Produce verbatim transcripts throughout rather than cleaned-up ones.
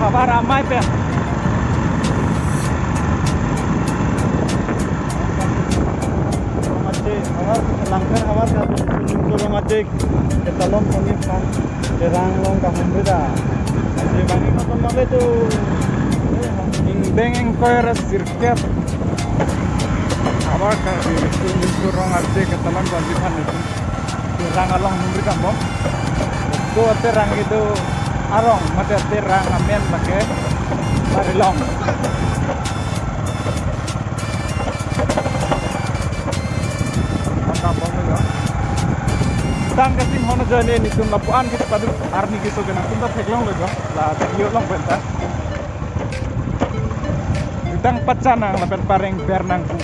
Havar amei pen. Rong Ache, havar, Langpher havar ka, Rong Ache, ketalon koni kan, Terang along kahumri ta. Ache bang ini nonton mabe tu. Ingdeng ingkoi ra sirkep. Havar ka, Rong Ache ketalon koni kan itu. Terang along humri kambom. Itu Terang itu arong, mate Terang amen lake Marilong. Maka bom ya. Tang kasinghon ajoine nelitum lapu-an kisi paduk arni keso kenangtum ta theklonglo jo. La video along pen ta. Jutang pachan nang lapen pareng ber nang pu.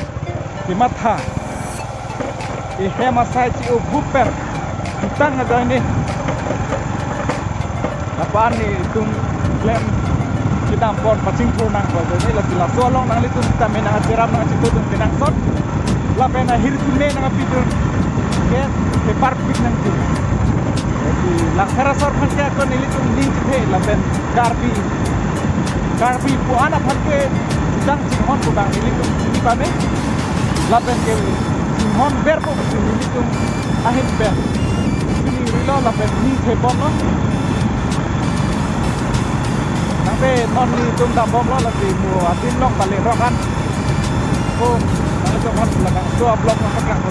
Kematha. Ehem asai chi-o bupen. Jutang ajoine. Lapu-an nelitum klem kedam pon pachingthur nangpo ajoine, lasi laso along nanglitum sitame nangcherap nangchitudun kenangsot. Lapen ahirjume nangpidun ke, keparpik nangji. Lasi Langpher asor aphan ke ako nelitum ning chethe lapen Karbi, Karbi pu-an aphan ke jutang chinghon pu bang nelitum chini pame. Lapen ke chinghon ber po pusi nelitum ahin pen chini rilo lapen ning thepon lo. Nangpe non nelitum dambomlo, lasi mo adim long bale rokan. Ko, nangtum aphan labangso a-vlog nangpaklang.